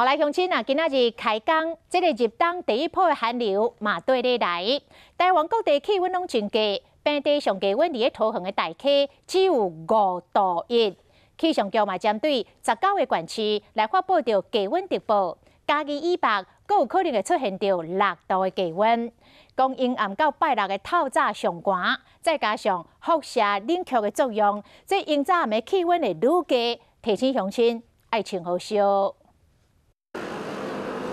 好來，鄉親啊，今仔日開工，這個入冬第一波的寒流嘛綴咧來。台灣各地氣溫攏真低，平地上低溫佇咧桃園的大溪只有5度1。氣象局嘛針對19個縣市來發布著低溫特報，嘉義以北閣有可能會出現著6度的低溫。講陰暗到拜六的透早上寒，再加上輻射冷卻的作用，這陰早暗的氣溫會愈低，提醒鄉親愛穿好少。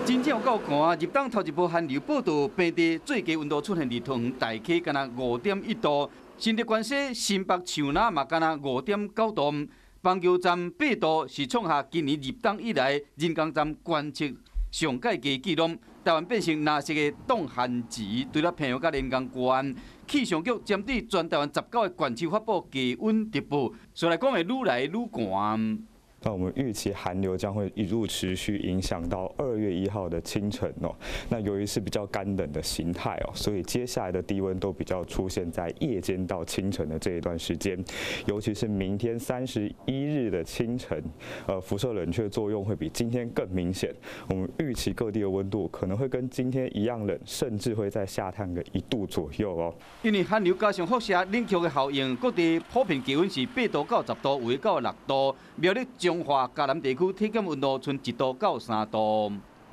真正有夠寒，入冬頭一波寒流報到，平地最低溫度出現佇桃園大溪，干焦5.1度；新竹關西新北樹林嘛，干焦5.9度。板橋站8度，是創下今年入冬以來人工站觀測上蓋低紀錄。台灣變成藍色的凍寒池，除了平陽佮連江縣，氣象局針對全台灣19個縣市發布低溫特報，所以來講會愈來愈寒。那我們預期寒流將會一路持續影響到2月1號的清晨哦。那由於是比較乾冷的形態哦，所以接下來的低溫都比較出現在夜間到清晨的這一段時間，尤其是明天31日的清晨，輻射冷卻作用會比今天更明顯。我們預期各地的溫度可能會跟今天一樣冷，甚至會再下探個1度左右哦。因為寒流加上輻射冷卻的效應，各地普遍氣溫是8度到10度，有的到6度。苗栗、彰化、嘉南地區體感溫度賰1度到3度。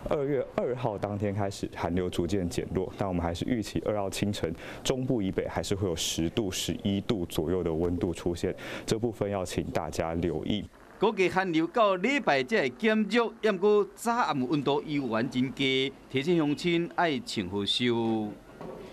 2月2號當天開始，寒流逐漸減弱，但我們還是預期2號清晨，中部以北還是會有10度、11度左右的溫度出現，這部分要請大家留意。估計寒流到禮拜才會減弱，毋過早暗溫度依然真低，提醒鄉親愛穿好少。